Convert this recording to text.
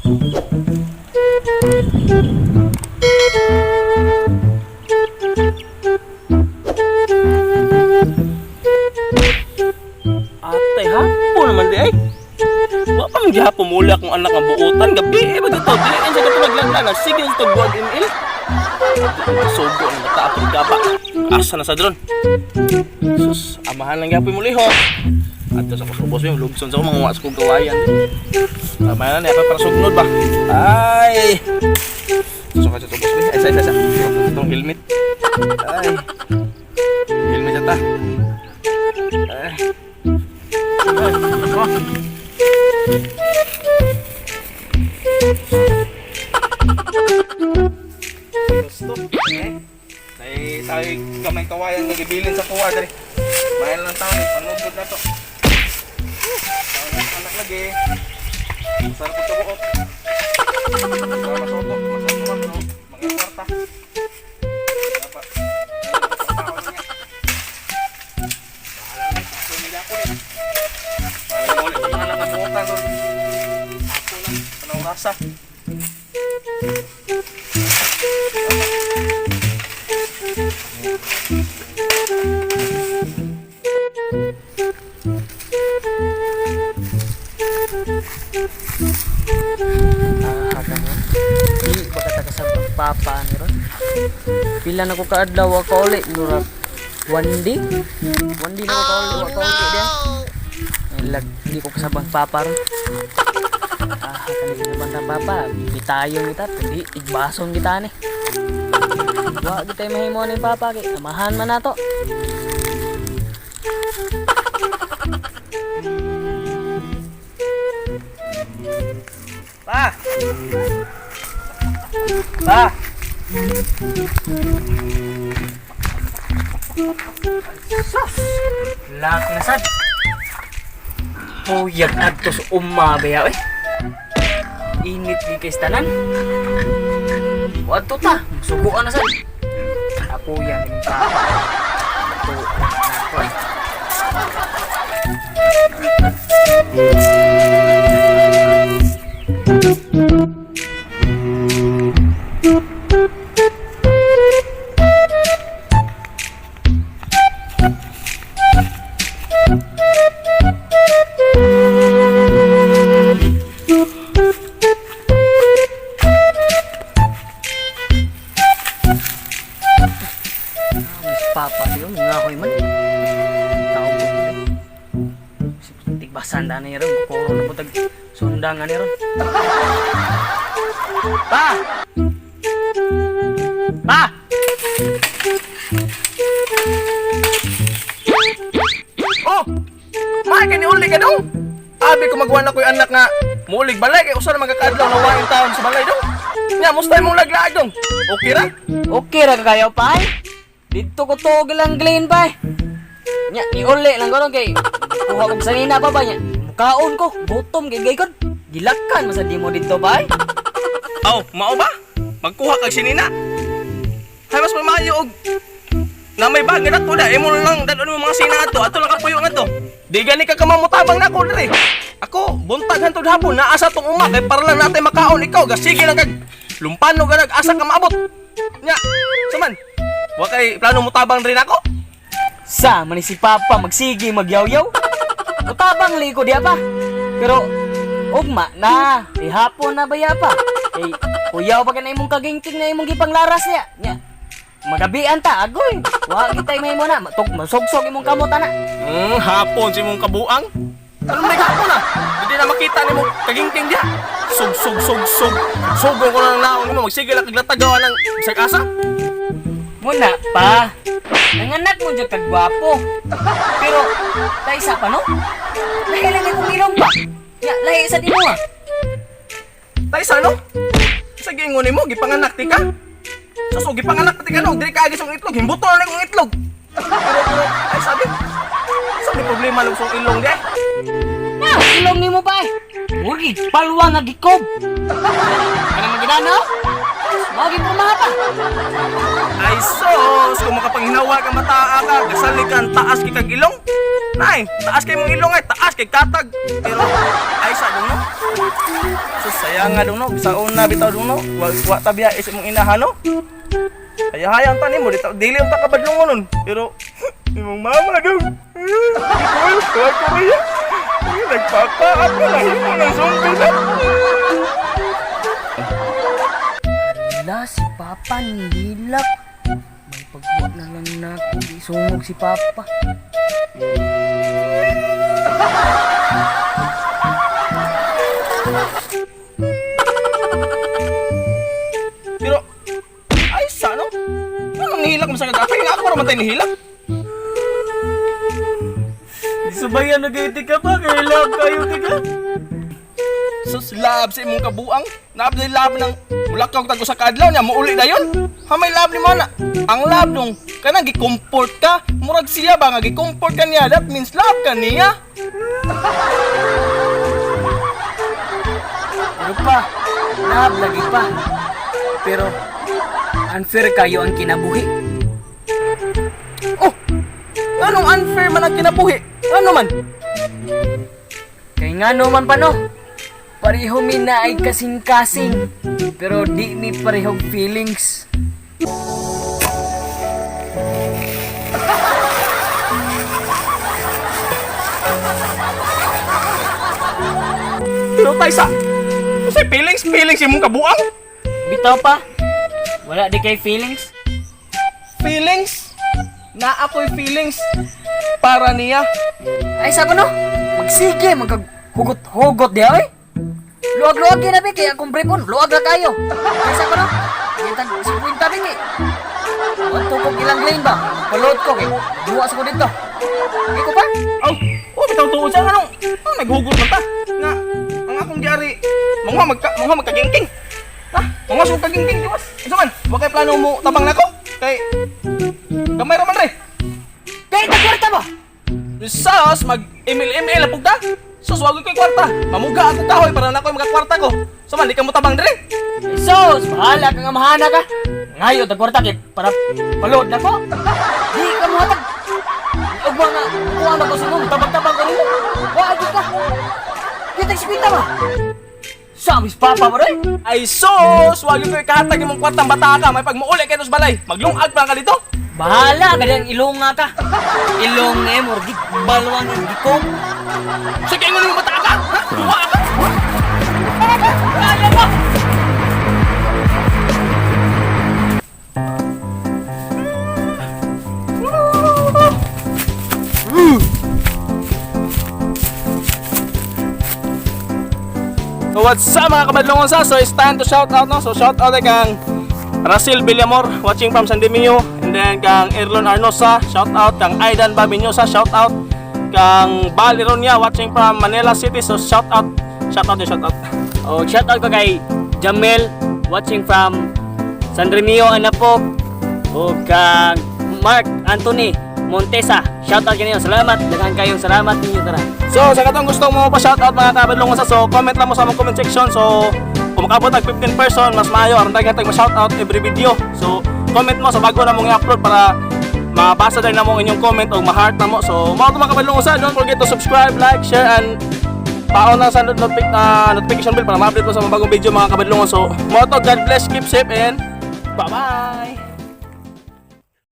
Atay, hapon naman di ay. Wa pa man gihapon muli akong anak nga buotan. Gabi eh, ba dito? Dili sa kato naglagla. Sige sa tagbuag ML. Sugo ng bata apil gaba. Asa na sa drone? Sus, amahan lang gihapon muli ho. Ato sa kusubos yung lugson sa mga sa kong kawayan. Tama na niya para sugnod ba? Ay! Susok ka sa tubos. Ay, sa, sa, sa. Itong helmet. Ay. Helmet yata. Ay. Ay, oh. Gusto. Eh. Ay, tayo gamay kawayan nga gibilin sa kuwa diri. Mayan lang taon eh, panugod na to. Taon na anak lagi. Masarap ito buok. Para masoto, masoto man no. Mga kwarta. Dapat. Ay, taon niya. Bahala na, sakto nila ako eh. Bahala mo ulit sa mga anak na buotan ron. Ako lang, anong rasa. Ah, ganun. Di ba ka sa papa ni ron? Pila na ko kaadlaw wa ka uli, murag one day. One day na ko kauli, wa kauli dia. Lag, di ko kasabang papa ron. Ah, kani sa banda papa, bitayon kita, kundi igbason kita ni. Wa gitay mahimo ni papa kay amahan man nato. Pa! Pa! Sus! Lak na sad. Puyag adto sa uma ba eh. Init gi kay tanan. Wadto ta, suguan na sad. Apuyan ning papa. To na ko eh. Miss Papa diyo, nga ako'y man. Tawag ko dito. Tigbasan na ni ron, kukuro na po tag sundangan ni ron. Pa! Pa! Oh! Mahal ka ni uli ka dong! Abi ko magwan ako yung anak nga muulig balay kay usa na magkakaadlaw na waing taon sa balay dong. Nya musta imong laglaag dong? Okay ra? Okay ra kakayaw pa ay. Dito ko to gilang Glen pa eh. Nya, ni uli lang ko ron kay kuha kog sanina pa ba nya. Mukaon ko, gutom kay gay kon. Gilakan man sa di mo dito ba ay. Aw, mao ba? Magkuha kag sinina. Hay mas maayo og na may bag nga na imo lang dadon mo mga sina ato, ato lang kapuyo nga to. Di gani ka kamamutabang nako diri. Ako buntag hantod hapon naa sa tong uma kay para lang natay makaon ikaw gasige lang kag lumpano ganag asa ka maabot. Nya, saman. Wa kay plano mutabang diri nako? Sa man ni si Papa magsige magyawyaw. Utabang liko diya pa. Pero ugma na, ihapon na baya pa. Kay kuyaw pa ka na imong kagingking na imong gipanglaras niya. Nya. Magabian ta, agoy. Wa kitay mahimo na, matug masugsog imong kamot ana. Hapon si mong kabuang. Ano may hapon ah? Hindi na makita nimo kagingking diha. Sug sug sug sug. Sugo ko lang naon nimo magsige lang kag latagaw ng bisag asa. Muna pa. Nanganak mo jud kag gwapo. Pero taysa pa no? Lahi lang akong ilong ba? Nya, lahi sa di mo ah. Tay sa no? Sa giingon nimo gipanganak ti ka? Sus, oh, gipanganak ti ka no, dili ka agi sa itlog, himbuto na kong itlog. Pero ay sabi. Sabi problema lang sa ilong di. Ay. Na, ilong nimo ba eh? Murgi, palwa nga gikob. Kana magidano? Magi mo mga pa. Ay sus, kung makapanghinawa ka mataa ka, gasali ka ang taas kay kag ilong. Nay, taas kay mong ilong ay taas kay katag. Pero ay sa no. Sus, saya Kaya nga dong no, sa una bitaw dong no, wa ta biya is imong inahan no. Haya-haya ang tanim mo, dito, dili ang takabadlong nun. Pero, imong mama dong. Ikaw, tuwa ko riya. Nagpapa ako na himo ng zombie na. Wala, si Papa nihilak. May pagkuha na lang na ako. Isungog si Papa. Pero, ay sa no? Anong nihilak mo sa kagabi? Nga ako raman tayo nihilak. Subayan nag ka pa. Kailang kayo tika. Sus, lab sa imong kabuang. Naab na lab ng mulakaw tag usa ka adlaw niya muuli dayon. Hamay lab ni mo na. Ang lab dong kanang gi-comfort ka. Murag siya ba nga gi-comfort ka niya? That means love ka niya. Pero pa, love lagi pa. Pero, unfair kayo ang kinabuhi. Oh, anong unfair man ang kinabuhi? Ano man? Kay nga naman pa no, pareho mi na ay kasing-kasing. Pero di mi parehong feelings. Pero tay sa, kasi feelings, feelings imong kabuang. Bitaw pa, wala di kay feelings. Feelings? Na ako'y feelings para niya. Ay sa no, magsige, magkaghugot-hugot di ay. Luag-luag yun na bi, kaya akong bripon, luag na kayo. Ay sa no, yun 50 bingi. Wanto ko ilang lane ba? Palod ko kay duwa sa ko dito. Iko pa? Oh, oh bitaw tuod siya anong anong naghugot man ta? Nga ang akong diari mga magkagingking. Ha? Mga sug kagingking diwas. Unsa man? Wa kay plano mo tabang nako? Kay gamay ra man re. Kay tagkwarta ba? Sus, mag ML ML pug ta. Sus, wa koy kwarta. Mamuga ako kahoy para nako magakwarta ko. So man, di ka mo tabang dire. Sus, bahala ka nga mahana ka. Ngayo tagkwarta kay para palod na ko. Di ka mohatag. Ug mga kuha na ko sa mong tabang-tabang kanimo. Wa agi ka. Kitag 50 ba? Sabi papa mo rin. Ay sus, wa gyud koy kahatag imong kwartang bata ka. May pagmuuli kay tos balay. Maglungag pa ka dito. Bahala ka diyang ilong nga ka. Ilong eh, murgit balwang ang gikom. Sige, ingon mo bata ka. Ha? Duwa ka. Bahala mo! So what's up mga kabadlongon sa? So it's time to shout out no. So shout out ay kang Russell Villamor watching from San Demio, and then kang Erlon Arnosa, shout out kang Aidan Babinyosa, shout out kang Bal Ironia watching from Manila City. So shout out, shout out, shout out. Oh, shout out ko kay Jamel watching from San Remio, Anapok. O kang Mark Anthony Montesa. Shout out kanino. Salamat. Daghan kayong salamat ninyo tara. So sa katong gusto mo pa shout out mga kabadlongon sa, so comment lang mo sa among comment section. So kung makaabot tag 15 person mas maayo aron daghan tag ma-shout out every video. So comment mo sa bago na mong i-upload para mabasa din na mo ang inyong comment o ma-heart na mo. So mao to mga kabadlongon sa, don't forget to subscribe, like, share and paon lang sa notification bell para ma-update mo sa mga bagong video mga kabadlongon. So mao to, God bless, keep safe and bye-bye.